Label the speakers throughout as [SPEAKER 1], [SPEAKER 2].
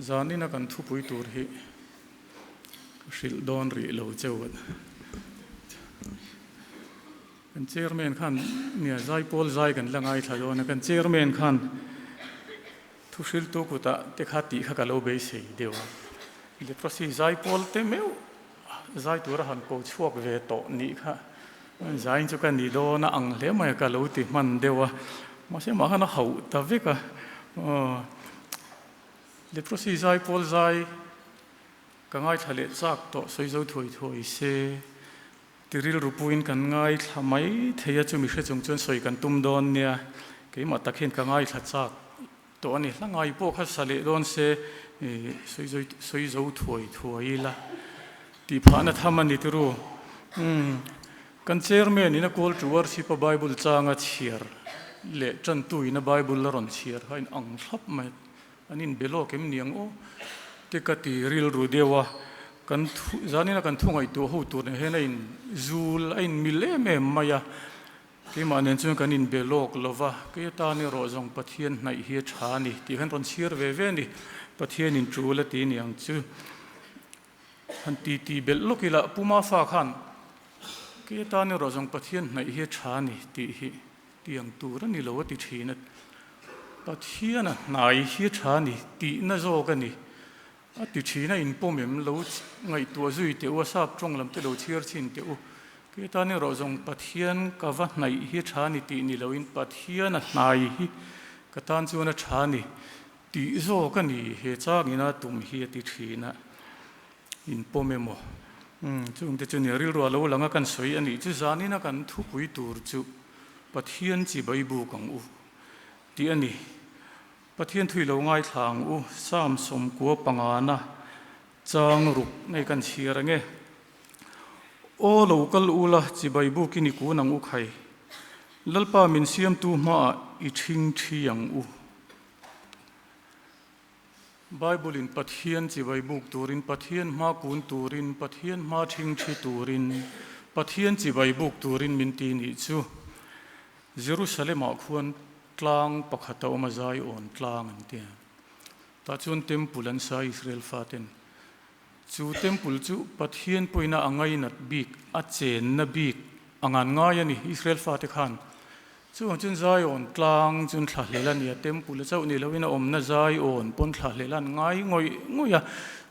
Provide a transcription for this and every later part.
[SPEAKER 1] Zanina kan thupui tur hi ka hrilh dawn rih lo cheu a. Kan chairman khan nia zaipawl zai kan la ngaithla dawn a, kan chairman khan thu hriltu kutah te kha tih kha ka lo beisei deuh a. Leprosy zaipawl te meuh zai tura han ko chhuak ve tawh nih kha zain chu ka ni dawn a ang hle mai a ka lo ti hman deuh a, mahse mah khan a hauh ta vek a. Aw leprosy zaipawl zai ka ngaithla leh chak tawh sawi zo thuai thuai se. Ti rilru puiin kan ngaithla mai thei a, chumi hre chung chuan sawi kan tum dawn nia, keimah tak hian ka ngaithla chak tawh a ni. Hla ngai pawh kha sa leh dawn se sawi sawi zo thuai thuai ila tih phahna tham a ni tiru. Umm kan chairman in a call to worship a Bible changa chhiar leh tantu in a Bible a rawn chhiar kha a in ang thlap mai. An in be lawk em niang aw te ka ti rilru deuh a, kan thu zanina kan thu ngaihtuah ho tur nen hian a in zul a in mil em em mai a, keimah nen chuan kan in be lawk lo va, kei atan erawh zawng Pathian hnaih hi a tha a ni tih khan rawn chhiar ve ve a ni, Pathian in tul a ti niang chu han ti ti belh lawk ila Pu Mafa khan kei atan erawh zawng Pathian hnaih hi a tha a ni tih hi Tiang tur a ni lo a ti thin a, Pathian a hnai hi tha a ni tihna zawk a ni a ti thin a, inpawm em lo ngaihtuah zui teh u a, sap tawng lam te lo chhiar chhin teh u. Kei tan erawh zawng Pathian ka va hnaih hi tha a ni tih ni loin Pathian a hnai hi ka tan chuan a tha a ni tih zawk a ni he changin a tum hi a ti thin a. In pawm emaw? Umm, chungte chu nia rilru a lo lang a kan sawi a nih chu zanina kan thupui tur chu Pathian chi Baibuk ang u tih a ni. Pathian thui lo ngaithla ang u, Psalm sawmkua pangana chang ruk nei kan chhiar ang e. Aw lo kal ula chi Baibukin i kun ang u khai, Lalpa min siamtu hmaah i ṭhing ṭhi ang u. Bible in Pathian chibai buk turin, Pathian hma kun turin, Pathian hma ṭhingṭhi turin, Pathian chibai buk turin min ti nih chu. Jerusalem ah khuan tlang pakhat a awm a, Zion tlang an ti a. Tah chuan temple an sa Israel faten. Chu temple chu Pathian pawina a ngainat bik, a chenna bik a ngan ngai a ni Israel fate khan. Chuvang chuan Zion tlang chuan thlahlel a ni a, temple chauh ni loin a awmna Zion pawn thlahlel an ngai ngawih ngawih a,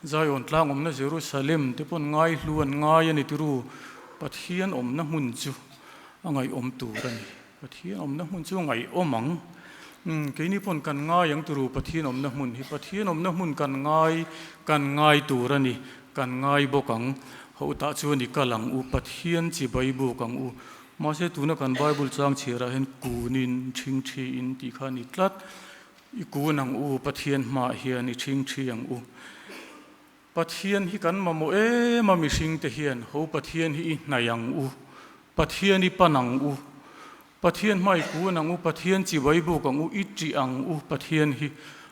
[SPEAKER 1] Zion tlang awmna Jerusalem te pawn ngaihlu an ngai a ni tiru, Pathian awmna hmun chu a ngaihawm tur a ni. Pathian awmna hmun chu ngaihawm ang. Umm keini pawn kan ngai ang turu Pathian awmna hmun hi Pathian awmna hmun kan ngai kan ngai tur a ni, kan ngai bawk ang. Hotah chuan i kal ang u, Pathian chibai buk ang u. Mahse tuna kan Bible chang chhiarah hian kunin ṭhingṭhiin tih kha a ni tlat. I kun ang u, Pathian hmaah hian i ṭhingṭhi ang u. Pathian hi kan mamawh em a mihringte hian ho Pathian hi i hnaih ang u, Pathian i pan ang u, Pathian hma i kun ang u, Pathian chibai buk ang u, i ṭih ang u, Pathian hi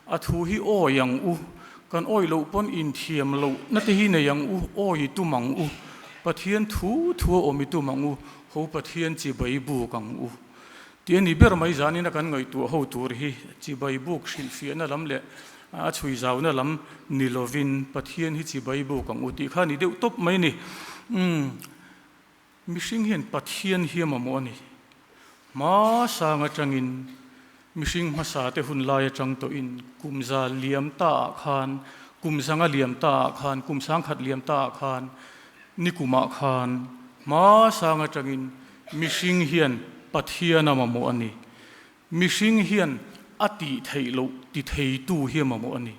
[SPEAKER 1] a thu hi awi ang u, kan awi loh pawn inthiam loh na te hi nei ang u, awi i tum ang u, Pathian thu thu a awm i tum ang u, ho Pathian chibai buk ang u. Tih a ni ber mai zanin a kan ngaihtuah ho tur hi chibai buk hrilhfiahna lam leh a chhui zauna lam ni lovin Pathian hi chibai buk ang u tih kha a ni deuh tawp mai a ni. Umm mihring hian Pathian hi a mamawh a ni. Hma sang atangin mihring hmasa te hun lai atang tawhin kum za liam ta ah khan, kum zanga liam ta ah khan, kum sangkhat liam ta ah khan, ni kumah khan hma sang atangin mihring hian Pathian a mamawh a ni. Mihring hian a tih theih loh ti theitu hi a mamawh a ni.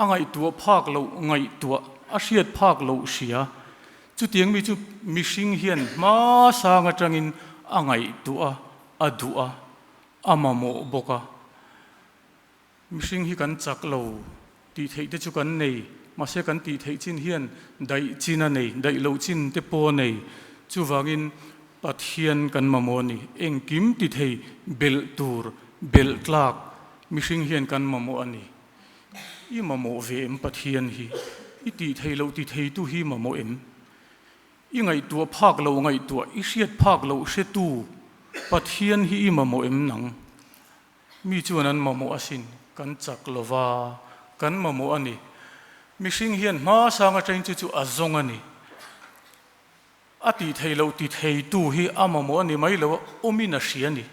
[SPEAKER 1] A ngaihtuah phak loh ngaihtuah, a hriat phak loh hria. Chutiang mi chu mihring hian hma sang atangin a ngaihtuah a, a duh a, a mamawh bawk a. Mihring hi kan chak lo tih theih te chu kan nei, mahse kan tih theih chin hian daih chin a nei, daih loh chin te pawh a nei. Chuvangin Pathian kan mamawh a ni. Engkim ti thei belh tur, belh tlak mihring hian kan mamawh a ni. I mamawh ve em Pathian hi? I tih theih loh ti theitu hi mamawh em? I ngaihtuah phak loh ngaihtuah, i hriat phak loh hretu Pathian hi i mamawh em nang? Mi chuan an mamawh asin, kan chak lo va, Kan mamawh a ni. Mihring hian hma sang atangin chu chu a zawng a ni. A tih theih loh ti theitu hi a mamawh a ni mai lo a, awmin a hria a ni.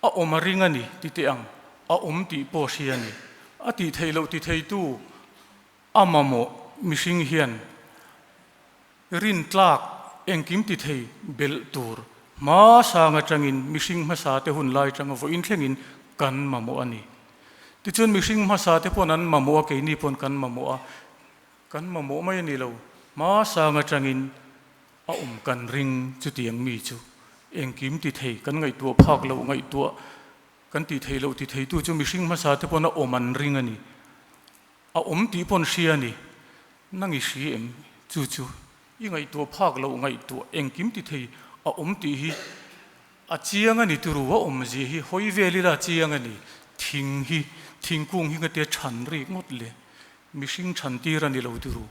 [SPEAKER 1] A awm a ring a ni ti teh ang, a awm tih pawh a hria a ni. A tih theih loh ti theitu a mamawh mihring hian rintlak engkim ti thei belh tur hma sang atangin mihring hmasa te hun lai atanga vawiin thlengin kan mamawh a ni. Tichuan mihring hmasa te pawn an mamawh a, keini pawn kan mamawh a, kan mamawh mai a ni lo, hma sang atangin a awm kan ring chutiang mi chu engkim ti thei kan ngaihtuah phak loh ngaihtuah kan tih theih loh ti theitu chu mihring hmasa te pawn a awm an ring a ni. A awm tih pawn hria a ni. Nang i hri em? Chu chu i ngaihtuah phak loh ngaihtuah engkim ti thei a awm tih hi a chiang a ni turu a awm zia hi hawi vel ila a chiang a ni. Thing hi thingkung hi ngate than rik ngawt le mihring than tir a ni lo turu.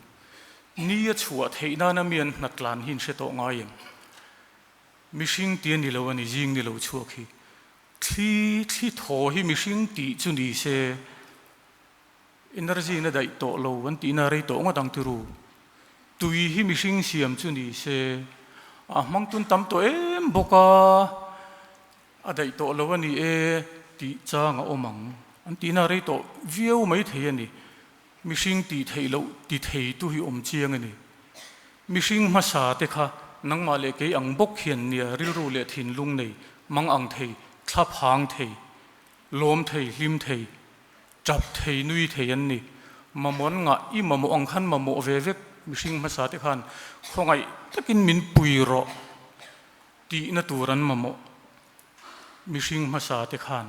[SPEAKER 1] Ni a chhuah theih nana mi an hnat tlan hi in hre tawh ngai em? Mihring ti a ni lo a ni zing ni lo chhuak hi. Thli thli thaw hi mihring tih chu ni se. Energy na daih tawh lo an tihna rei tawh ngawt ang tiru. Tui hi mihring siam chu ni se a hmang tun tam tawh em bawk a, a daih tawh lo a ni e tih chang a awm ang an tihna rei tawh viau mai thei a ni. Mihring tih theih loh ti thei tu hi awm chiang a ni. Mihring hmasa te kha nangmah leh kei ang bawk hian nia rilru leh thinlung nei mang ang thei, thla phang thei, lawm thei, hlim thei, Tap thei nui thei an ni. Mamawh ngah i mamawh ang khan mamawh ve vek mihring hmasa te khan khawngaih takin min pui rawh tihna tur an mamawh mihring hmasa te khan.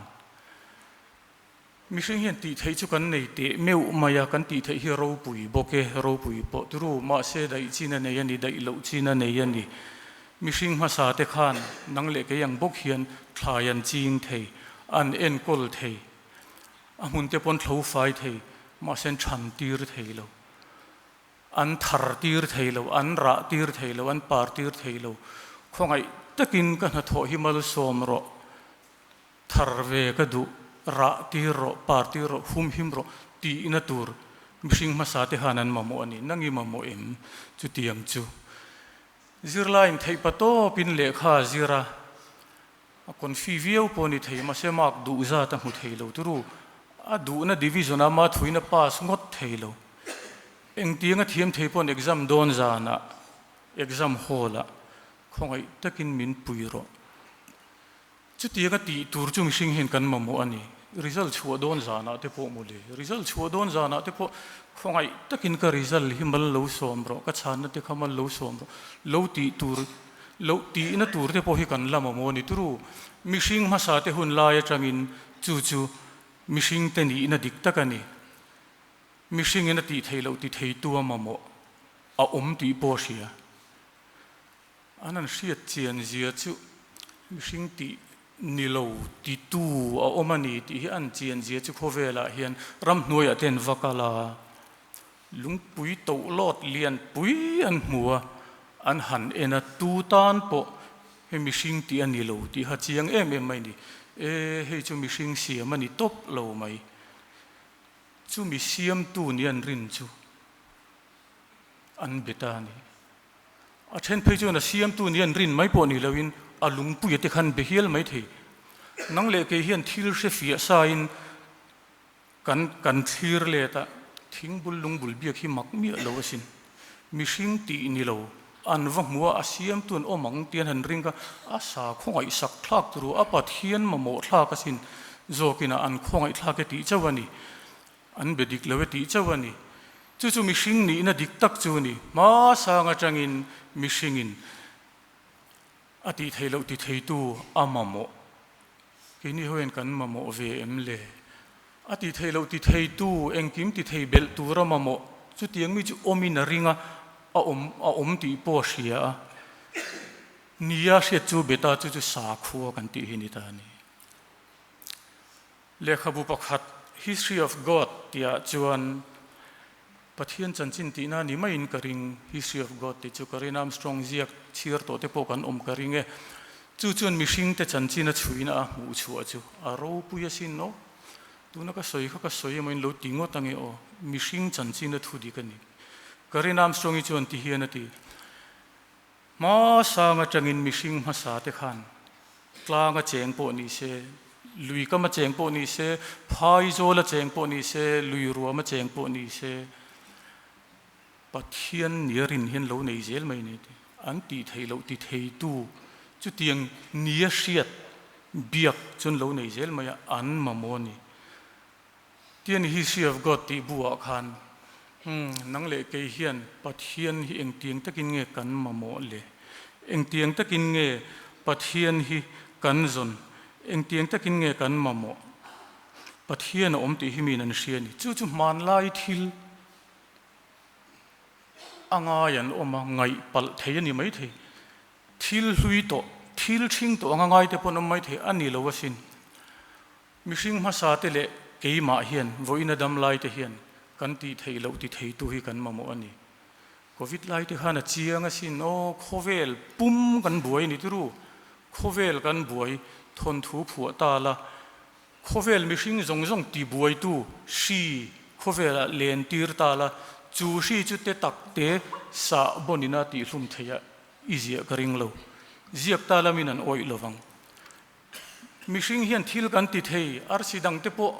[SPEAKER 1] Mihring hian tih theih chu kan nei teh meuh mai a, kan tih theih hi ropui bawk e, ropui pawh turu mahse daih chin a nei a ni, daih loh chin a nei a ni. Mihring hmasa te khan nang leh kei ang bawk hian thlai an ching thei, an enkawl thei. A hmun te pawn thlo fai thei, mahse an than tir thei lo, an thar tir thei lo, an rah tir thei lo, an par tir thei lo. Khawngaih takin ka hnathawh hi malsawm rawh, thar ve ka duh, rah tir rawh, par tir rawh, hum him rawh tihna tur mihring hmasa te khan an mamawh a ni. Nang i mamawh em chutiang chu? Zirlaiin theih pa tawpin lehkha a zir a. A confi viau pawh a ni thei, mahse mark duh zat a hmu thei lo turu. A duhna division a ma thuin a pass ngawt thei lo. Engtiang a thiam thei paw'n exam dawn zanah, exam hall ah khawngaih takin min pui rawh. Chutiang a tih tur chu mihring hian kan mamawh a ni. Result chhuah dawn zanah te pawh mawle. Result chhuah dawn zanah te pawh khawngaih takin ka result hi mal lo sawm rawh, ka chhanna te kha mal lo sawm rawh, lo tih tur Loh tihna tur te pawh hi kan la mamawh a ni turu. Mihring hmasa te hun lai atangin chu chu mihring te nihna dik tak a ni. Mihringin a tih theih loh ti theitu a mamawh a awm tih pawh a hria. An han hriat chian zia chu mihring tih ni lo titu a awm a ni tih hi an chian zia chu khawvelah hian ramhnuaiah te an va kal a. Lungpui tohlawt lian pui an hmu a, an han en a, tu tan pawh hei mihring tih a ni lo tih kha chiang em em mai a ni. E, hei chu mihring siam a ni tawp lo mai. Chumi siamtu nih an rin chu an be ta a ni. A then phei chuan a siamtu nih an rin mai pawh ni loin a lungpuia te khan be hial mai thei. Nang leh kei hian thil hrefiah sain Kan kan thlir let a, thingbul lungbul biak hi mak miah lo asin. Mihring tih ni lo, an va hmu a, a siamtu an awm ang tih an han ring a, a sa khawngaih sak thlak turu, a Pathian mamawh thlak asin zawkin a an khawngaih thlak e tih chauh a ni. An be dik lo e tih chauh a ni. Chu chu mihring nihna dik tak chu a ni. Hmasang atangin mihringin a tih theih loh ti theitu a mamawh. Keini ho hian kan mamawh ve em le? A ti thei loh ti theitu, engkim ti thei belh tura mamawh chutiang mi chu awmin a ring a, a awm a awm tih pawh a hria a. Nia hriat chu beta chu chu sakhua kan tih hi ni ta a ni. Lehkhabu pakhat History of God tihah chuan Pathian chanchin tihna ni maiin ka ring, History of God tih chu Karen Armstrong ziak chhiar tawh te pawh kan awm ka ring e. Chu chuan mihringte chanchin a chhuina a hmuh chhuah chu a ropui asin aw. Tuna ka sawi kha ka sawi emaw in lo ti ngawt ange aw, mihring chanchin a thu dik a ni. Karen Armstrong-i chuan ti hian a ti, Hmasang atangin mihring hmasa te khan tlanga cheng pawh ni se, lui kama cheng pawh ni se, phaizawla cheng pawh ni se, lui ruama cheng pawh ni se, Pathian nia rin hian lo nei zel mai ni ti. An tih theih loh ti theitu chutiang nia hriat biak chuan lo nei zel mai a, an mamawh a ni. Tian History of God tih buah khan, Umm, nang leh kei hian Pathian hi engtiang takin nge kan mamawh le? Engtiang takin nge Pathian hi kan zawn? Engtiang takin nge kan mamawh? Pathian a awm tih hi miin an hria a ni. Chu chu hmanlai thil a ngai an awm a, ngaih palh thei a ni maithei. Thil hlui tawh, thil ṭhing tawh anga ngaite pawh an awm maithei a ni lo asin. Mihring hmasa te leh keimah hian vawiin a dam lai te hian kan tih theih loh ti theitu hi kan mamawh a ni. Covid lai te khan a chiang asin aw, khawvel pum kan buai a ni tiru, khawvel kan buai thawnthu phuah ta la, khawvel mihring zawng zawng ti buaitu hri khawvelah len tir ta la, chu hri chu te tak te sah bawn ina tihhlum theih a i ziah ka ring lo. Ziak ta lamin an awih lovang. Mihring hian thil kan ti thei, arsi dang te pawh,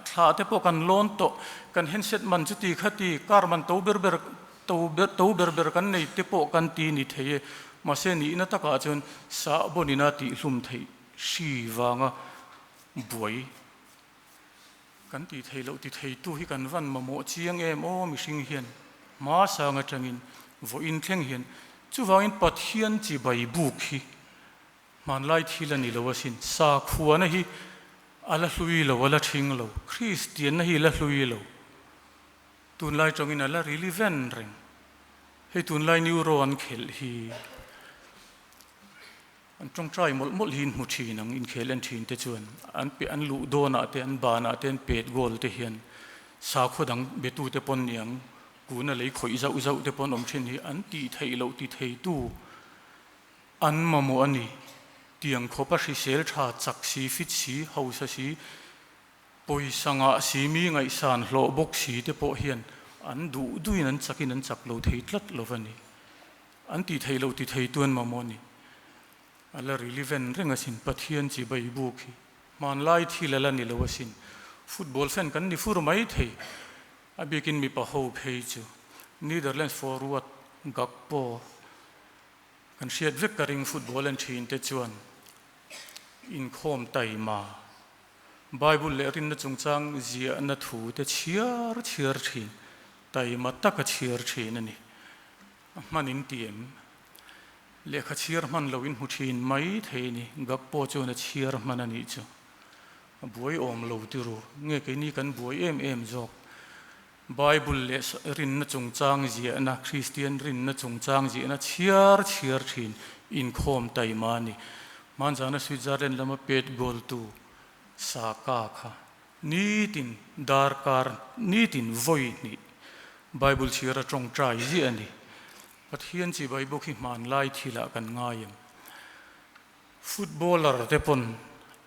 [SPEAKER 1] thla te pawh kan lawn tawh, kan handset man chuti khati, car man to ber ber, to ber to ber ber kan nei te pawh kan ti ni thei e. Mahse nihna takah chuan sahbawn ina tihhlum theih hri vanga buai kan tih theih loh ti theitu hi kan van mamawh chiang em aw mihring hian hma sang atangin vawiin thleng hian chuvangin Pathian chibai buk hi Hmanlai thil a ni lo asin. Sakhuana hi a la hlui lo, a la ṭhing lo. Kristianna hi a la hlui lo. Tunlai ṭawngin a la relevant reng. Hei tunlai Neuro an khelh hi an ṭawngṭai mawlh mawlh hi in hmu ṭhin ang, inkhel en ṭhin te chuan an pe an luh dawnah te an banah te an pet goal te hian sakhua dang betute pawn niang kuna lei khawih zauh zauh te pawn awm ṭhin hi an tih theih loh ti theitu An mamawh a ni. Tiang khawpa hrisel tha chak si, fit si, hausa si, pawisa ngah si, mi ngaihsan hlawh bawk si te pawh hian an duh duhin an chakin an chak lo thei tlat lo va ni. An tih theih loh ti theitu an mamawh a ni. A la relevant reng asin Pathian chibai buk hi. Hmanlai thil a la ni lo asin. Football fan kan ni fur mai thei. A bikin mipa ho phei chu Netherlands forward Gakpo Kan hriat vek ka ring football en thin te chuan inkhawm taima Bible leh rinna chungchang ziahna thu te chhiar chhiar thin, taima taka chhiar thin a ni. A hman in ti em? Lehkha chhiar hman lo in hmu thin mai thei a ni. Gakpo chuan a chhiar hman a nih chu. A buai awm lo tiru. Nge keini kan buai em em zawk. Bible leh rinna chungchang ziahna, Kristian rinna chungchang ziahna chhiar chhiar thin inkhawm taima a ni. Hmanzana Switzerland lama pet goal tu Saka kha nitin darkar nitin vawi hnih Bible chhiar a tawngtai ziah a ni. Pathian chibai bawk hi hmanlai thilah kan ngai em? Footballer te pawn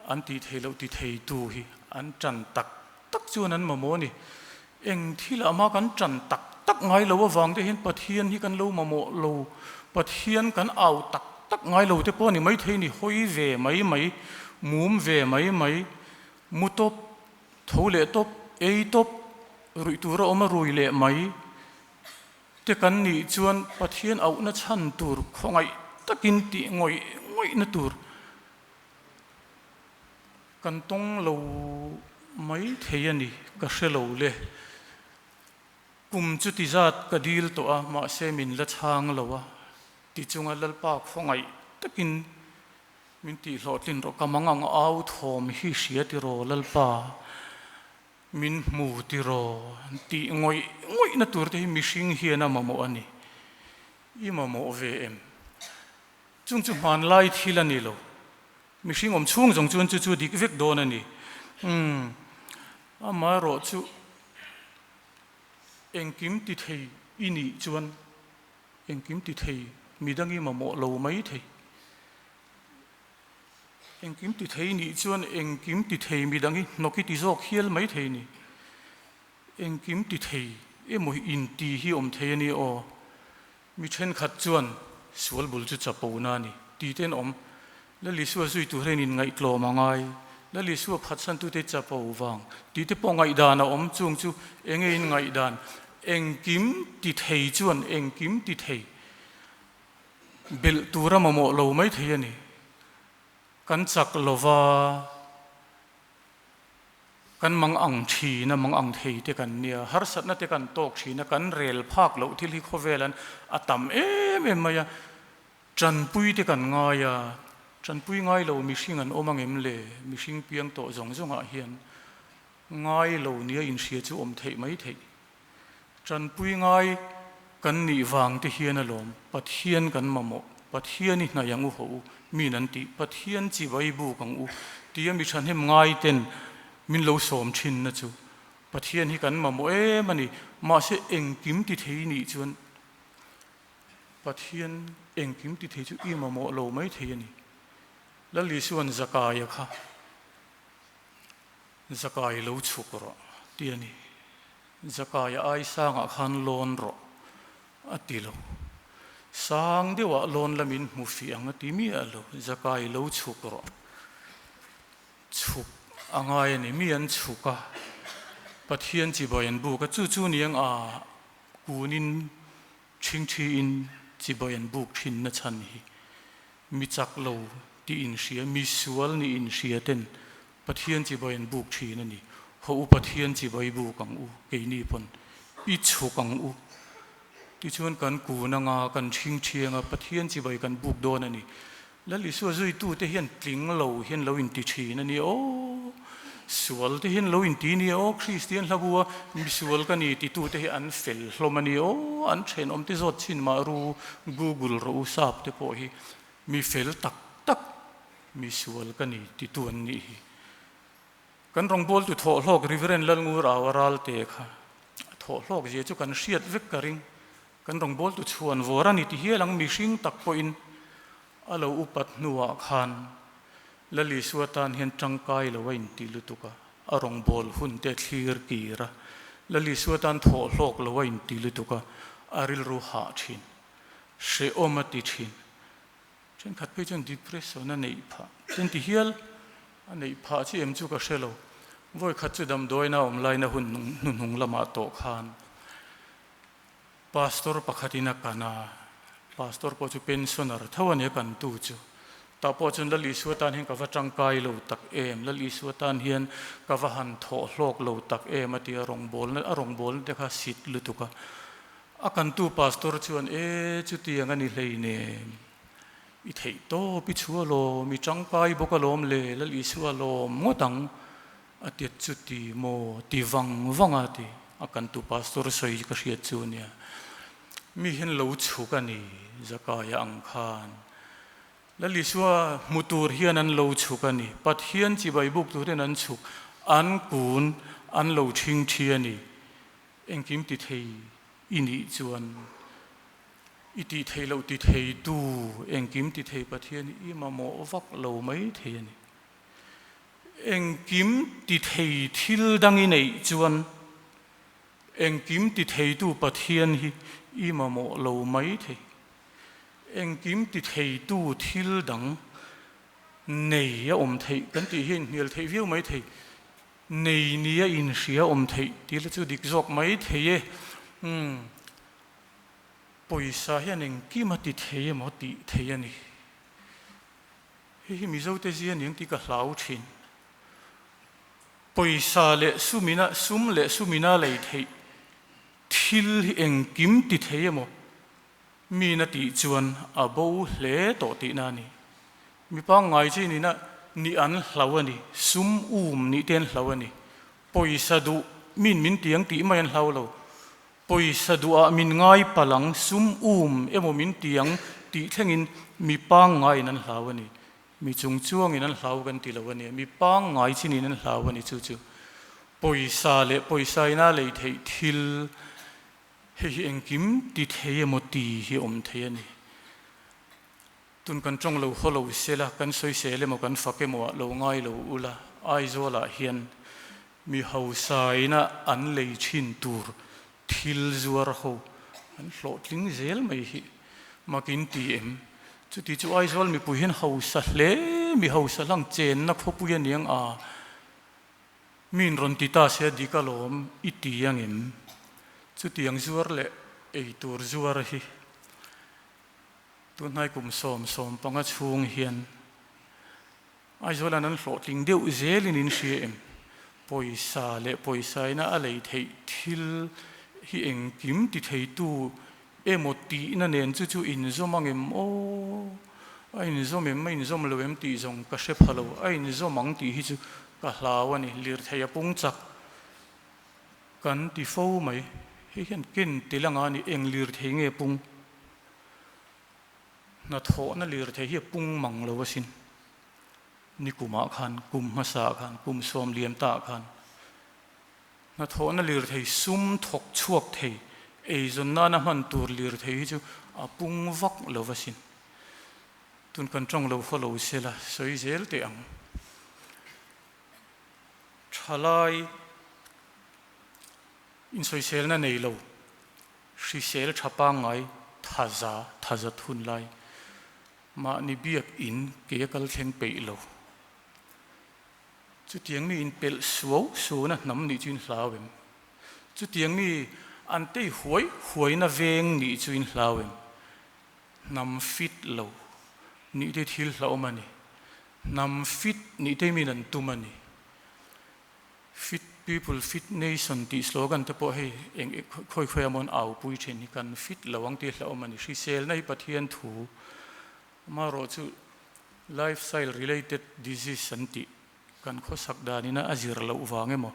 [SPEAKER 1] an tih theih loh ti thei tu hi an tan tak tak chuan an mamawh a ni. Eng thilah mah kan tan tak tak ngai lo avang te hian Pathian hi kan lo mamawh lo, Pathian kan au tak tak ngai lo te pawh a ni maithei ni, hawi ve mai mai, mum ve mai mai, mu tawp, tho leh tawp, ei tawp, ruih tur a awm a rui leh mai. Te kan nih chuan Pathian auhna chhan tur khawngaih takin tih ngawih ngawihna tur kan tawng lo mai thei a ni, ka hre lo le. Kum chuti zat ka dil tawh a, mahse min la chhang lo a, tichunga Lalpa khawngaih takin min tihhlawhtlin rawh, ka mang ang au thawm hi hria tiraw Lalpa. Min hmu tiraw tih ngawih ngawihna tur te hi mihring hian a mamawh a ni. I mamawh ve em? Chung chu hmanlai thil a ni lo. Mihring awm chhung zawng chuan chu chu dik vek dawn a ni. Umm, amaherawh chu engkim ti thei i nih chuan engkim ti thei midang i mamawh lo mai thei. Engkim ti thei nih chuan engkim ti thei midang hi hnawk i ti zawk hial mai thei ni. Engkim ti thei emaw hi inti hi awm thei a ni aw. Mi thenkhat chuan sual bul chu chapo na a ni ti te an awm. Lal Isua zui tur hian inngaihtlawm a ngai. Lal Isua phatsantute chapo vang tih te pawh ngaihdan a awm. Chung chu enge inngaihdan? Engkim ti thei chuan engkim ti thei belh tura mamawh lo mai thei a ni. Kan chak lova. Kan mang ang thin a, mang ang thei te kan nia, harsatna te kan tawk thin a, kan rel phak loh thil hi khawvel an a tam em em mai a, tanpui te kan ngai a, tanpui ngai lo mihring an awm angem le, mihring piang tawh zawng zawngah hian ngai lo nia inhria chu awm theih mai theih. Tanpui ngai kan nih vang te hian alawm Pathian kan mamawh, Pathian i hnaih ang u haw u, min an tih, Pathian chibai buk ang u tia mi thahnem ngai ten min lo sawm thin na chu Pathian hi kan mamawh em a ni. Mahse engkim ti thei nih chuan Pathian engkim ti thei chu i mamawh lo mai thei a ni. Lal Isua'n Zakaia kha Zakai lo chhuk rawh ti a ni. Zakaia ai sangah khan lawn rawh a ti lo. Sang deuhah lawn lamin hmu fih ang a ti miah lo. Zakai lo chhuk rawh. Chhuk a ngai a ni. Mi an chhuk a, Pathian chibai an buk a, chu chu niang a kunin Ṭhingṭhiin chibai an buk ṭhinna chhan hi mi chak lo tih inhria, mi sual nih inhria ten Pathian chibai an buk ṭhin a ni. Haw u Pathian chibai buk ang u, keini pawn i chhuk ang u. Tichuan kan kun anga kan ṭhingṭhi anga Pathian chibai kan buk dawn a ni. Lal Isua zuitute hian tling lo hian lo inti thin a ni aw, sual te hian lo inti ni aw, Kristian hlabua misual ka ni titute hi an fel hlawm a ni aw, an thenawm te zawt chin mah ru, Google rawh u sap te pawh hi mi fel tak tak misual ka ni titu an nih hi. Kan rawngbawltu thawhhlawk Reverend Lalngur Aua Ralte kha a thawhhlawk zia chu kan hriat vek ka ring. Kan rawngbawltu chhuan vawr a ni ti hial ang mihring tak pawhin a lo upat hnuah khan Lal Isua tan hian tangkai lo a inti lutuk a, a rawngbâwl hun te thlir kir a, Lal Isua tan thawhhlawk lo a inti lutuk a, a rilru hah thin, hrehawm a ti thin. Thenkhat phei chuan depression a neih phah, chuan ti hial a neih phah chi em chu ka hre lo. Vawikhat chu damdawiina awm laina hun hnuhnung lamah tawh khan Pastor pakhatin a kan a, Pastor pawh chu pensioner tho a ni a kantu chu. Tah pawh chuan Lal Isua tan hian ka va tangkai lo tak em, Lal Isua tan hian ka va han thawh hlawk lo tak em a ti a, rawngbawlna a rawngbawlna te kha sit lutuk a. A kantu Pastor chuan e chutiang a ni hleinem, i theih tawp i chhu alawm, i tangkai bawk alawm le, Lal Isua lawm ngawt ang A ti chuti maw? Ti vang vang a ti. A kan tu pastor sawi ka hriat chu a nia. Mi hian lo chhuk a ni, Zakaia ang khan. Lal Isua hmu tur hian an lo chhuk a ni. Pathian chibai buk tur hian an chhuk, an kun, an lo ṭhing ṭhi a ni. Engkim ti thei i nih chuan i tih theih loh ti theitu, engkim ti thei Pathian hi i mamawh vak lo mai thei a ni. Engkim ti thei thil dang i neih chuan engkim ti theitu Pathian hi i mamawh lo mai thei. Engkim ti theitu thil dang nei a awm theih kan tih hi a inhnial theih viau mai thei. Nei nia inhria awm theih tih la chu dik zawk mai thei e. Umm pawisa hian engkim a ti thei emaw tih theih a ni. Hei hi Mizote zia aniang tih ka hlau thin. Pawisa leh sumina, sum leh sumina lei theih thil hi engkim ti thei emaw mina tih chuan a bo hle tawh tihna a ni. Mi pangngai chi nina nih an hlau a ni, sum um nih te an hlau a ni. Pawisa duh min min ti ang tih mai an hlau lo. Pawisa duhah min ngai palh ang, sum um emaw min ti ang tih thlengin mi pangngaiin an hlau a ni. Mi chung chuangin an hlau kan ti lo a nia, mi pangngai chinin an hlau a ni chu chu. Pawisa leh pawisa ina lei theih thil hei hi engkim ti thei emaw ti hi awm thei a ni. Tun kan tawng lo haw lo sela, kan sawisel emaw kan fak emaw ah lo ngai lo ula, Aizawlah hian mi hausaina an lei thin tur thil zuar ho an hlawhtling zel mai hi makin ti em? Chuti chu Aizawl mipui hian hausa hle, mi hausa hlang chenna khawpui a niang a, min rawn ti ta se dik alawm i ti angem? Chutiang zuar leh eitur zuar hi Tunhnai kum 75 chhung hian Aizawla'n an hlawhtling deuh zelin in hria em? Pawisa leh pawisaina a lei theih thil hi engkim ti theitu emaw tihna nen chu chu inzawm angem aw? A inzawm em? A inzawm lo em tih zawng ka hre pha lo. A inzawm ang tih hi chu ka hlau a ni. Lirthei a pung chak kan ti fo mai. Hei hian ken tel anga ni eng lirthei nge pung? Hnathawhna lirthei hi a pung mang lo asin. Nikumah khan, kum hmasaah khan, kum sawm liam taah khan hnathawhna lirthei sum thawk chhuak thei, eizawn nana hman tur lirthei hi chu a pung vak lo asin. Tun kan tawng lo haw lo sela sawi zel teh ang. Thalai insawiselna nei lo. Hrisel tha pangngai thaza thaza thun lai mahni biak in ke a kal thleng peih lo. Chutiang mi in pelh suau suauna hnam nih chu in hlau em? Chutiang mi an tei huai huaina veng nih chu in hlau em? Hnam fit lo nih te thil hlauhawm a ni. Hnam fit nih te min an tum a ni. Fit people, fit nation tih slogan te pawh hei eng khawi khawi amawn au pui thin hi kan fit lo ang tih hlauhawm a ni. Hriselna hi Pathian thu amaherawh chu lifestyle related disease an tih kan khawsak danina a zir loh vang emaw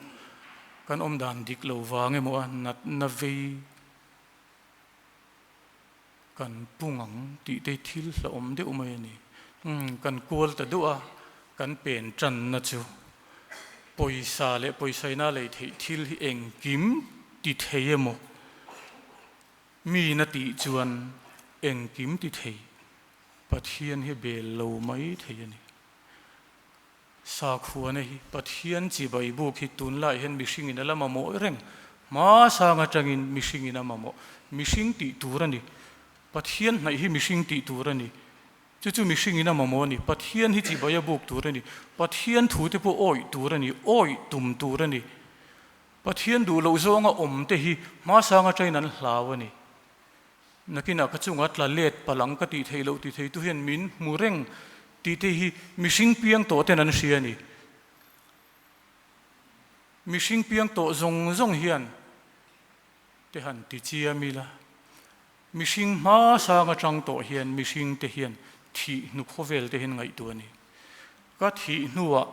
[SPEAKER 1] kan awm dan dik lo vang emaw a natna vei kan pung ang tih te thil hlauhawm deuh mai a ni. Umm kan kual ta duh a, kan pen tanna chu pawisa leh pawisaina lei theih thil hi engkim ti thei emaw mi na tih chuan engkim ti thei Pathian hi bel lo mai thei a ni. Sakhuana hi Pathian chibai buk hi tunlai hian mihringin a la mamawh reng. Hmasang atangin mihringin a mamawh. Mihring tih tur a ni. Pathian hnaih hi mihring tih tur a ni. Chu chu mihringin a mamawh a ni. Pathian hi chibai a buk tur a ni. Pathian thu te pawh awih tur a ni. Awih tum tur a ni. Pathian duh loh zawnga awm te hi hmasang atangin an hlau a ni. Nakinah ka chungah tla let palang ka tih theih loh ti theitu hian min hmu reng tih te hi mihring piang tawh ten an hria a ni. Mihring piang tawh zawng zawng hian te han ti chiam ila, mihring hma sang atang tawh hian mihring te hian thih hnu khawvel te hian ngaihtuah a ni. Ka thih hnuah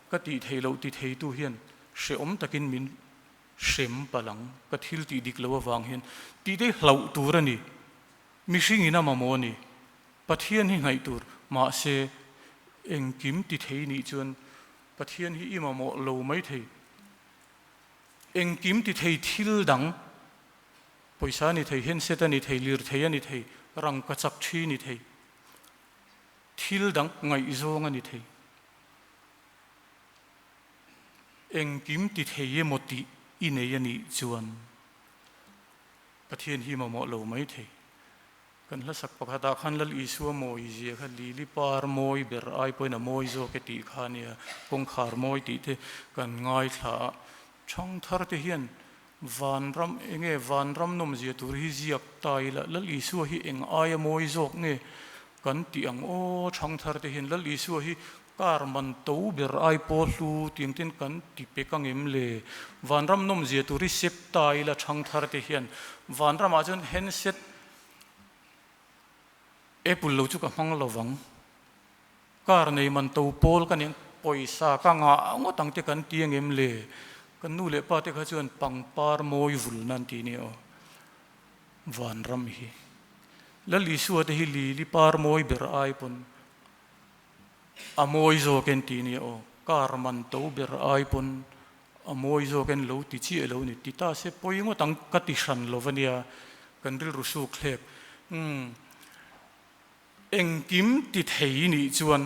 [SPEAKER 1] ka tih theih loh ti theitu hian hrehawm takin min Hrem palang, ka thil tih dik lo avang hian tih te hlauh tur a ni. Mihring in a mamawh a ni. Pathian hi nghaih tur, mahse engkim ti thei nih chuan Pathian hi i mamawh lo mai thei. Engkim ti thei thil dang, pawisa a ni thei, handset a ni thei, lirthei a ni thei, rangkachak thi ni thei, thil dang ngaihzawng a ni thei. Engkim ti thei emaw tih i nei a nih chuan Pathian hi mamawh lo mai thei. Kan hlasak pakhatah khan Lal Isua mawi zia kha Lili par mawi ber ai pawhin a mawi zawk e tih kha a nia, kawngkhar mawi tih te kan ngaithla a. Thangthar te hian vanram enge vanram nawmzia tur hi ziak ta ila Lal Isua hi eng aia mawi zawk nge kan tih ang aw thangthar te hian Lal Isua hi Car man to ber ai paw hlu tiang ten kan ti pek angem le? Vanram nawmzia tur hi sep ta ila thangthar te hian vanramah chuan handset Apple lo chu ka hmang lovang. Car nei man to pawl ka nih pawisa ka ngah ngawt ang te kan ti angem le? Kan nu leh pa te kha chuan pangpar mawi vul nan ti nia aw. Vanram hi Lal Isua te hi lili par mawi ber ai pawn A mawi zawk en tih nia aw, car man to ber ai pawn a mawi zawk en lo ti chiah lo ni, ti ta se pawi ngawt ang ka ti hran lo va nia, kan rilru suk thlek. Umm. Engkim ti thei i nih chuan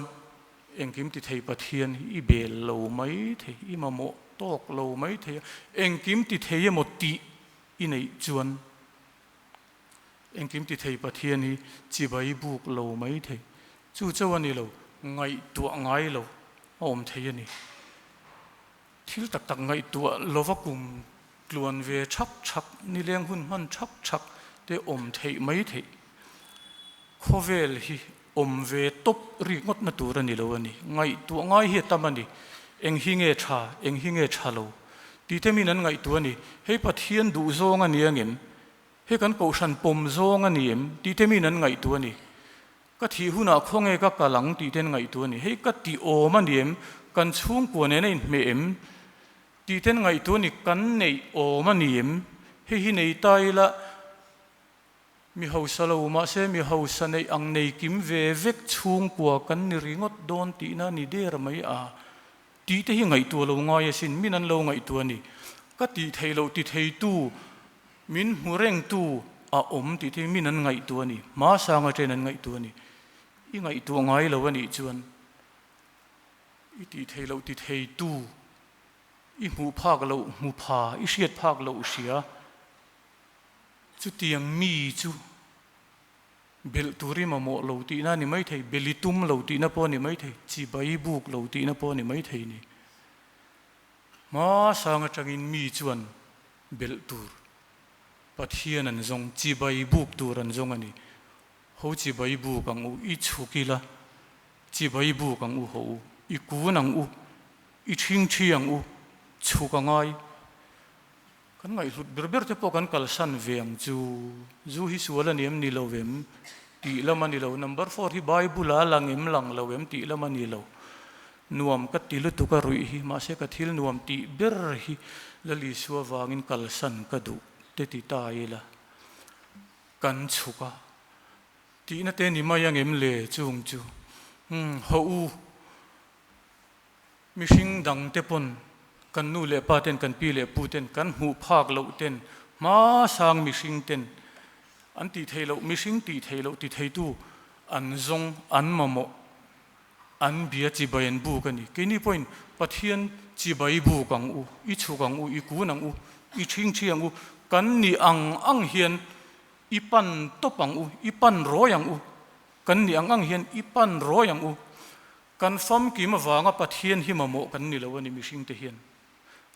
[SPEAKER 1] engkim ti thei Pathian hi i bel lo mai thei, i mamawh tawk lo mai thei a, engkim ti thei emaw tih i neih chuan engkim ti thei Pathian hi chibai buk lo mai thei. Chu chauh a ni lo, ngaihtuah ngai lo a awm thei a ni. Thil tak tak ngaihtuah lova kum tluan ve thak thak, nileng hun hman thak thak te awm theih mai theih. Khawvel hi awm ve tawp rik ngawtna tur a ni lo a ni. Ngaihtuah ngai hi a tam a ni. Eng hi nge tha, eng hi nge tha lo tih te min an ngaihtuah a ni. Hei Pathian duh zawng a ni angem? Hei kan kohhran pawm zawng a ni em? Tih te min an ngaihtuah a ni. Ka thih hunah khawnge ka kal ang tih ten ngaihtuah a ni. Hei ka tih awm a ni em? Kan chhungkua nen a inhmeh em? Tih ten ngaihtuah a ni. Kan neih awm a ni em? Hei hi nei ta ila mi hausa lo mahse mi hausa neih ang nei kim ve vek chhungkua kan ni ringawt dawn tihna a ni der mai a. Tih te hi ngaihtuah lo ngai asin, min an lo ngaihtuah a ni. Ka tih theih loh ti theitu, min hmu rengtu a awm tih te hi min an ngaihtuah a ni. Hma sanga chen an ngaihtuah a ni. I ngaihtuah ngai lo a nih chuan i tih theih loh ti theitu, i hmuh phak loh hmu pha, i hriat phak loh hria. Chutiang mi chu Belh tur i mamawh lo tihna a ni maithei, bel i tum lo tihna pawh a ni maithei, chibai buk lo tihna pawh a ni maithei ni. Hma sang atangin mi chuan belh tur Pathian an zawng, chibai buk tur an zawng a ni. Ho chibai buk ang u, i chhuk ila, chibai buk ang u ho u, i kun ang u, i thingthi ang u, chhuk a ngai. Kan ngaihhlut ber ber te pawh kan kalsan ve ang chu. Zu hi sual a ni em ni lo em tih lam a ni lo. Number four hi Bible a lang em lang lo em tih lam a ni lo. Nuam ka ti lutuk a ruih hi, mahse ka thil nuam tih ber hi Lal Isua vangin kalsan ka duh te ti ta ila kan chhuk a. Tihna te ni mai ang em le chung chu. Umm hawh u. Mihring dang te pawn kan nu leh pa ten, kan pi leh pu ten, kan hmuh phak loh ten, hmasang mihring ten an tih theih loh, mihring tih theih loh ti theitu an zawng, an mamawh, an bia chibai an buk a ni. Keini pawhin Pathian chibai buk ang u, i chhuk ang u, i kun ang u, i thingthi ang u, kan nih ang ang hian i pan tawp ang u, i pan rawi ang u, kan nih ang ang hian i pan rawi ang u. Kan famkim avanga Pathian hi mamawh kan ni lo a ni mihringte hian.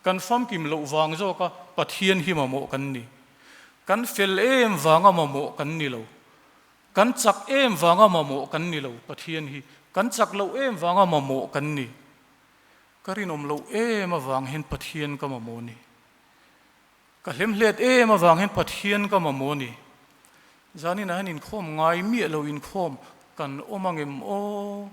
[SPEAKER 1] Kan famkim loh vang zawka Pathian hi mamawh kan ni. Kan fel em vanga mamawh kan ni lo. Kan chak em vanga mamawh kan ni lo Pathian hi. Kan chak loh em vanga mamawh kan ni. Ka rinawm loh em avang hian Pathian ka mamawh ni. Ka hlemhlet em avang hian Pathian ka mamawh ni. Zaninah hian inkhawm ngai miah lo inkhawm kan awm angem aw?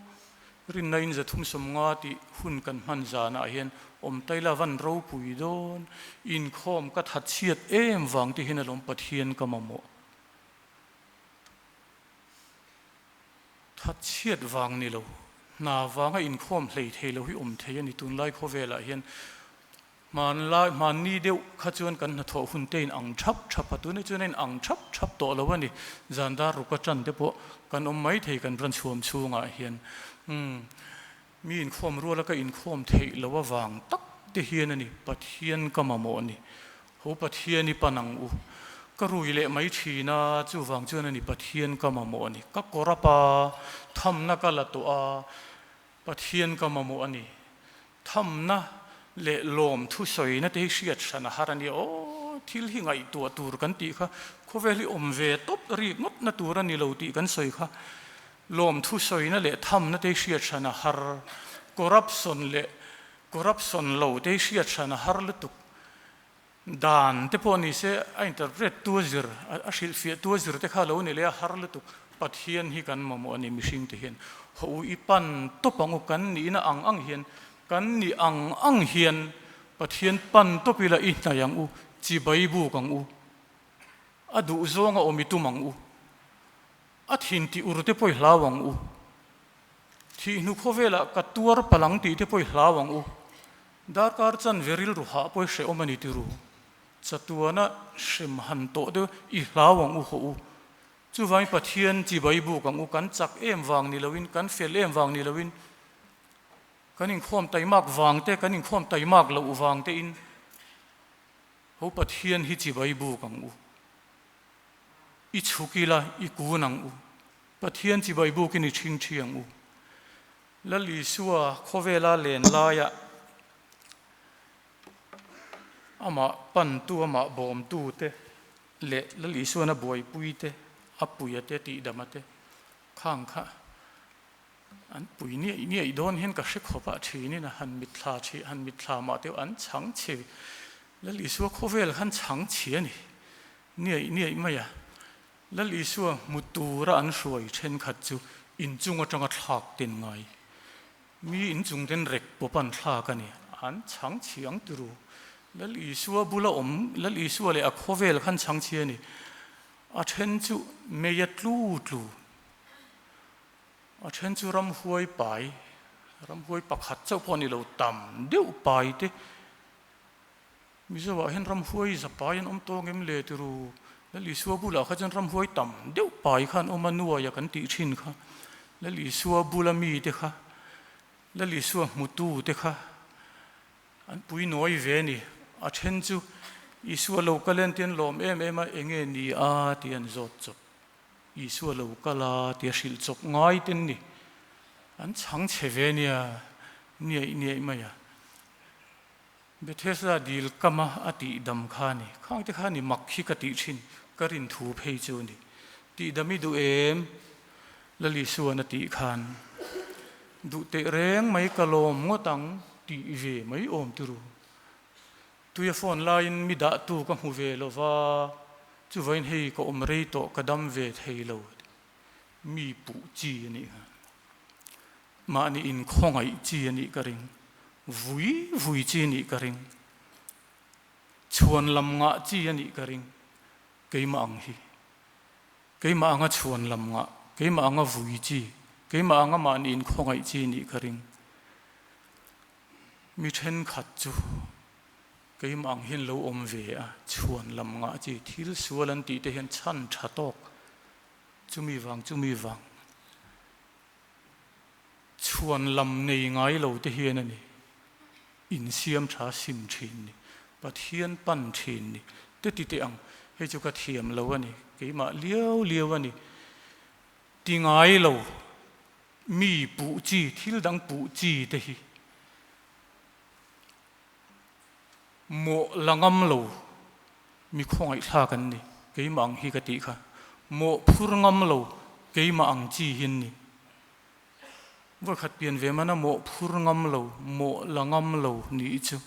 [SPEAKER 1] Rinna in 350 tih hun kan hman zanah hian awm taila van ropui dawn inkhawm ka thatchhiat em vang te hian alawm Pathian ka mamawh. Thatchhiat vang ni lo, hna vanga inkhawm hlei thei lo hi awm thei a ni tunlai khawvelah hian. Hmanlai, hmanni deuh kha chuan kan hnathawh hun te in ang thap thap a, tunah chuan a in ang thap thap tawh lo a ni. Zan dar ruk atan te pawh kan awm mai thei kan rawn chhuam chhungah hian. Umm, mi inkhawm ruala ka inkhawm theih loh avang tak te hian a ni, Pathian ka mamawh a ni. Ho Pathian i pan ang u. Ka rui leh mai thin a, chuvang chuan a ni Pathian ka mamawh a ni. Ka kawr a pa, thamna ka la tawh a, Pathian ka mamawh a ni. Thamna leh lawm thusawina te hi hriat hran a har a nia aw, thil hi ngaihtuah tur kan tih kha khawvel hi awm ve tawp rik ngawtna tur a ni lo tih kan sawi kha lawm thusawina leh thamna te hi hriat hran a har, corruption leh corruption lo te hi hriat hran a har lutuk. Dan te pawh ni se a interpret tu a zir, a hrilhfiah tu a zir te kha lo ni leh a har lutuk. Pathian hi kan mamawh a ni mihring te hian. Haw u i pan tawp ang u kan nihna ang ang hian, kan nih ang ang hian Pathian pan tawp ila i hnaih ang u, chibai buk ang u, a duh zawng a awm i tum ang u, a thin tih ur te pawh i hlau ang u, thihnu khawvelah ka tuar palh ang tih te pawh i hlau ang u. Darkar chanve rilru hah pawh i hrehawm a ni tiru. Chatuana hrem han tawh deuh i hlau ang u hawh u. Chuvangin Pathian chibai buk ang u, kan chak em vang ni loin, kan fel em vang ni loin, kan inkhawm taimak vang te, kan inkhawm taimak loh vang tein ho Pathian hi chibai buk ang u. I chhuk ila, i kun ang u. Pathian chibai bukin i ṭhingṭhi ang u. Lal Isua khawvela len laiah amah pantu, amah bawmtu te leh Lal Isuan a buaipui te, a puia te, tihdama te khang kha an pui niaih niaih dawn hian ka hre khawp a, ṭhinin a han mitthla ṭhi, han mitthla mah teuh an chhang chhe. Lal Isua khawvel khan chhang chhe a ni niaih niaih mai a. Lal Isua hmu tura an hruai thenkhat chu inchung atanga thlak ten ngai. Mi inchung ten rek pawp an thlak a ni. An chhang chhiang turu. Lal Isua bula awm, Lal Isua leh a khawvel khan chhang chhia a ni. A then chu mei a tlu tlu. A then chu ramhuai pai, ramhuai pakhat chauh pawh a ni lo, tam deuh pai te. Mizoah hian ramhuai zapai an awm tawng em le tiru? Lal Isua bulah kha chuan ramhuai tam deuh pai kha an awm a, nuaia kan tih thin kha. Lal Isua bula mite kha, Lal Isua hmutu te kha an pui nawi ve a ni. A then chu Isua lo kal en tian lawm em em a, enge ni a tih an zawt chawp. Isua lo kal a tia hrilh chawp ngai ten ni. An chhang chhe ve nia, niaih niaih mai a. Bethesda dil kama a tih dam kha a ni. Khang te kha a ni mak hi ka tih thin, ka rin thu phei chu a ni. Tih dam i duh em? Lal Isuan a tih khan, Duh teh reng mai ka lawm ngawt ang tih ve mai awm ti ru. Tuia phone laiin mi dahtu ka hmu ve lo va, chuvain hei ka awm rei tawh ka dam ve thei lo. Mi puh chi a nih kha. Mahni inkhawngaih chi a nih ka ring, vui vui chi a nih ka ring, chhuan lam ngah chi a nih ka ring, keimah ang hi. Keimah anga chhuan lam ngah, keimah anga vui chi, keimah anga mahni inkhawngaih chi a nih ka ring. Mi thenkhat chu keimah ang hian lo awm ve a, chhuan lam ngah chi, thil sual an tih te hian chhan tha tawk, chumi vang chumi vang. Chhuan lam nei ngai lo te hian a ni, insiam tha sim thin ni, Pathian pan thin ni, te ti teh ang, hei chu ka thiam lo a ni, keimah liau liau a ni, ti ngai lo, mi puh chi, thil dang puh chi te hi mawh la ngam lo, mi khawngaihthlak an ni, keimah ang hi ka tih kha, mawh phur ngam lo keimah ang chi hi an ni. Vawikhat pian ve mana mawh phur ngam lo, mawh la ngam lo nih chu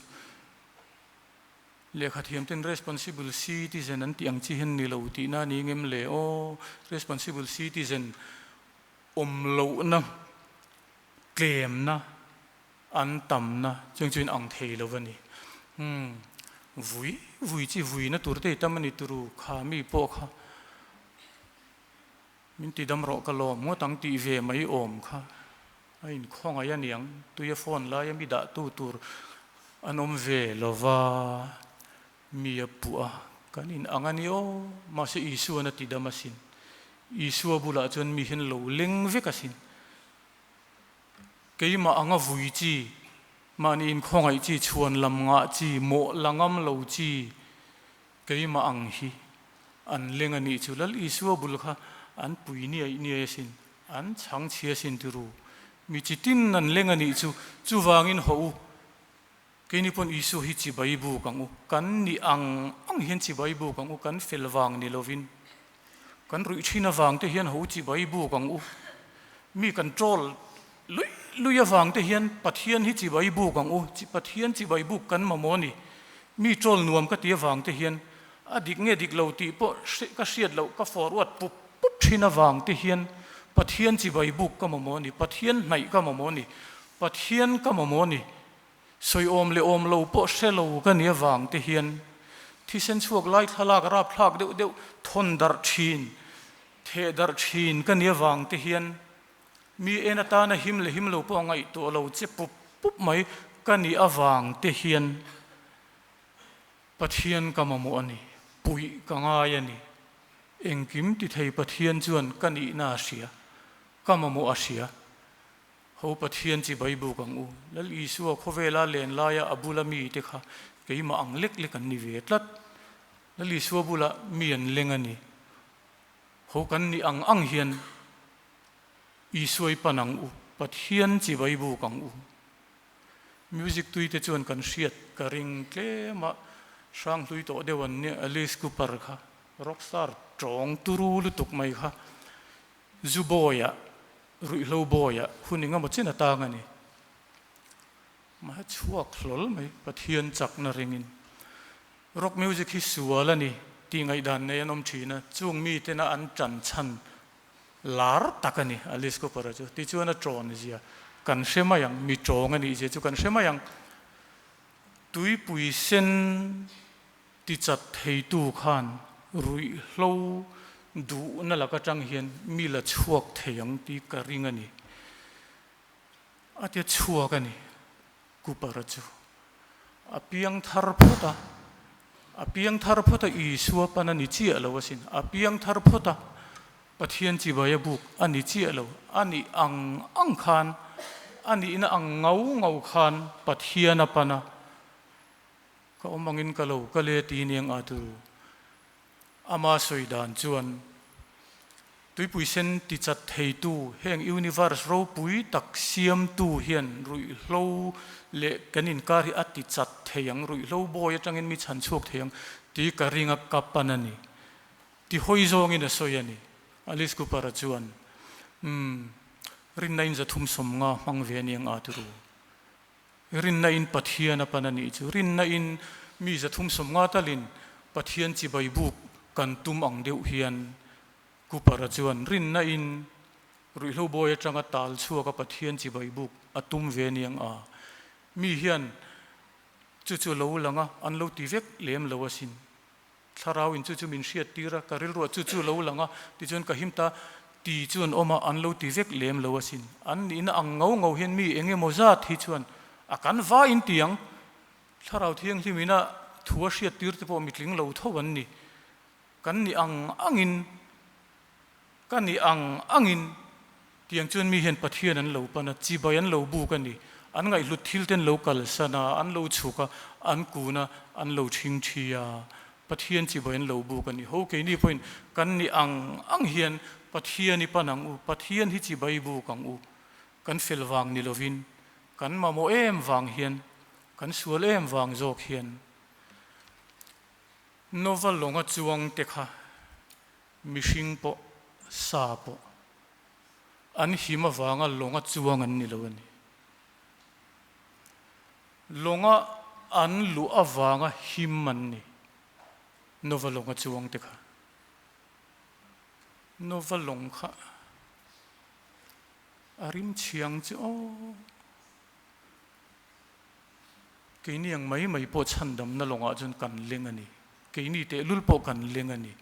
[SPEAKER 1] lehkha thiam ten responsible citizen an tih ang chi hian ni lo tihna a ni ngem le aw, responsible citizen awm lohna, tlemna An tamna chuang chuin ang thei lo a ni. Umm, vui vui chi vuina tur te i tam a ni turu, kha mi pawh kha min ti dam rawh ka lawm ngawt ang tih ve mai awm kha a inkhawngaih a niang, tuia phone laia mi dah tu tur an awm ve lo va, mi a puh a, kan in ang a ni aw, mahse Isuan a ti dam asin, Isua bulah chuan mi hian lo leng vek asin. Keimah anga vui chi, mahni inkhawngaih chi, chhuan lam ngah chi, mawh la ngam lo chi keimah ang hi an leng a nih chu. Lal Isua bul kha an pui niaih niaih asin, an chhang chhia asin ti ru. Mi chi tin an leng a nih chu, chuvangin hawh u, keini pawn Isua hi chibai buk ang u, kan nih ang ang hian chibai buk ang u, kan fel vang ni lovin. Kan ruih thin avang te hian ho chibai buk ang u. Mi kan troll lui lui avang te hian Pathian hi chibai buk ang u. Pathian chibai buk kan mamawh a ni. Mi troll nuam ka ti avang te hian a dik nge dik lo tih pawh ka hriat loh ka forward pup pup thin avang te hian Pathian chibai buk ka mamawh a ni. Pathian hnaih ka mamawh a ni. Pathian ka mamawh a ni. Sawi awm leh awm lo pawh hre lo ka ni avang te hian thisen chhuak lai thlalak rapthlak deuh deuh thawn darh thin, theh darh thin ka ni avang te hian mi en atana him leh him lo pawh a ngaihtuah lo che pup pup mai ka ni avang te hian Pathian ka mamawh a ni, puih ka ngai a ni. Engkim ti thei Pathian chuan ka nihna a hria, ka mamawh a hria. Ho Pathian chibai buk ang u. Lal Isua khawvela len laia a bula mite kha keimah ang lek lek an ni ve tlat. Lal Isua bulah mi an leng a ni. Ho kan nih ang ang hian Isua i pan ang u, Pathian chibai buk ang u. Music tui te chuan kan hriat ka ring tlem a, hrang hlui tawh deuh an nia, Alice Cooper kha rockstar tawng turu lutuk mai kha zu bawiah, ruihhlo bawiah hun engemaw chen a tang a ni. Mahse chhuak hlawl mai Pathian chakna ringin. Rock music hi sual a ni tih ngaihdan nei an awm thin a, chung mitena an tan chhan lar tak a ni Alice Cooper-a chu. Tichuan a tawn zia kan hre mai ang, mi tawng a nih zia chu kan hre mai ang. Tuipui sen tichat theitu khan ruihhlo duhna lak atang hian mi la chhuak thei ang tih ka ring a ni. A tia chhuak a ni Cooper-a chu. A piang thar phawt a, a piang thar phawt a Isua pan a ni chiah lo asin. A piang thar phawt a, Pathian chibai a buk a ni chiah lo. A nih ang ang khan, a nihna ang ngau ngau khan Pathian a pan a, Ka awm angin ka lo kal e ti niang a turu. Ama sawi dan chuan, Tuipui sen tichat theitu heng universe ropui tak siamtu hian ruihhlo leh kan inkar hi a tichat thei ang, ruihhlo bawi atangin mi chhan chhuak thei ang tih ka ring a, ka pan a ni. Ti hawi zawngin a sawi a ni. Alice Cooper-a chuan, Umm, rinna in 350 hmang ve aniang a ti ru. Rinna in Pathian a pan a nih chu. Rinna in mi 350 talin Pathian chibai buk kan tum ang deuh hian Cooper-a chuan rinna in ruihhlo bawi atanga tal chhuak a Pathian chibai buk a tum ve aniang a. Mi hian chu chu lo lang a, an lo ti vek lem lo asin. Thlarau in chu chu min hriat tir a, ka rilruah chu chu lo lang a, tichuan ka him ta ti chu an awm a, an lo ti vek lem lo asin. An nihna ang ngau ngau hian mi eng emaw zat hi chuan a kan va in ti ang. Thlarau Thianghlim ina thu a hriat tir te pawh mitling lo tho an ni. Kan nih ang angin, ka nih ang angin tiang chuan mi hian Pathian an lo pan a, chibai an lo buk a ni. An ngaihhlut thil te an lo kalsan a, an lo chhuk a, an kun a, an lo thing thi a, Pathian chibai an lo buk a ni. Ho keini pawhin kan nih ang ang hian Pathian i pan ang u, Pathian hi chibai buk ang u. Kan fel vang ni lovin, kan mamawh em vang hian, kan sual em vang zawk hian. Nova lawnga chuang te kha mihring pawh sa pawh an him avanga lawnga chuang an ni lo a ni. Lawnga an luh avanga him an ni, Nova lawnga chuang te kha. Nova lawng kha a rim chhiang chu aw. Keini ang mai mai pawh chhandamna lawngah chuan kan leng a ni. Keini tehlul pawh kan leng a ni.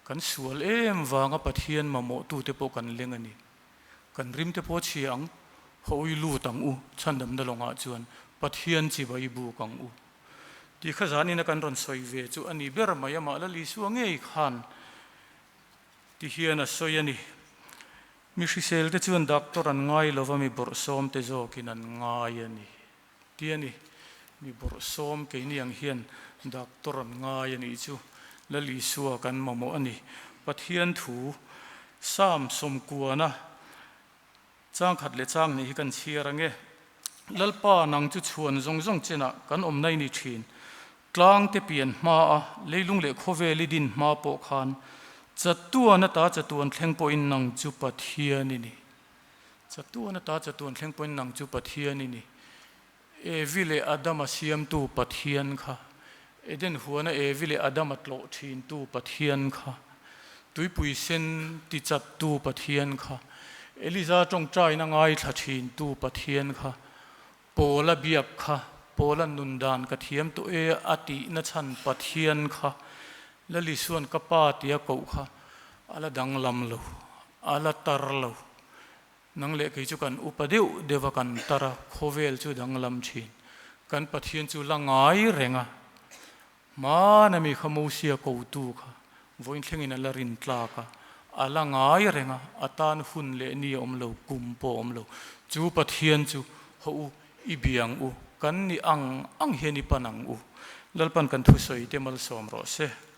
[SPEAKER 1] Kan sual em vanga Pathian mamawhtute pawh kan leng a ni. Kan rimte pawh chhia ang, hawi lut ang u, chhandamna lawngah chuan Pathian chibai buk ang u. Tih kha zanina kan rawn sawi ve chu a ni ber mai, amah Lal Isua ngei khan ti hian a sawi a ni. Mi hrisel te chuan doctor an ngai lova mi bawrhsawm te zawkin an ngai a ni. Ti a ni. Mi bawrhsawm keini ang hian doctor an ngai a nih chu Lal Isua kan mamawh a ni. Pathian thu Psalm sawmkuana changkhat leh chang nih hi kan chhiar ang e. Lalpa nang chu chhuan zawng zawng chenah kan awm nai ni thin. Tlang te pian hma a, leilung leh khawvel i din hma pawh khan chatuan ata chatuan thleng pawhin nang chu Pathian i ni. Chatuan ata chatuan thleng pawhin nang chu Pathian i ni. Evi leh Adama siamtu Pathian kha, Eden huana Evi leh Adama tlawh thintu Pathian kha, tuipui sen tichattu Pathian kha, Eliza tawngtaina ngaithla thintu Pathian kha, Paula biak kha, Paula nun dan ka thiam tawh e a tihna chhan Pathian kha, Lal Isua'n ka pa tia koh kha a la danglam lo, a la tar lo. Nang leh kei chu kan upa deuh deuh a kan tar a, khawvel chu danglam thin. Kan Pathian chu la ngai reng a, hmana mi kha Mosia kotu kha. Vawiin thlengin a la rin tlak a, a la ngai reng a, a tan hun leh ni a awm lo, kum pawh a awm lo. Chu Pathian chu haw u, i biang u, kan ni ang ang hian i pan ang u. Lalpan kan thusawi te malsawm rawh se.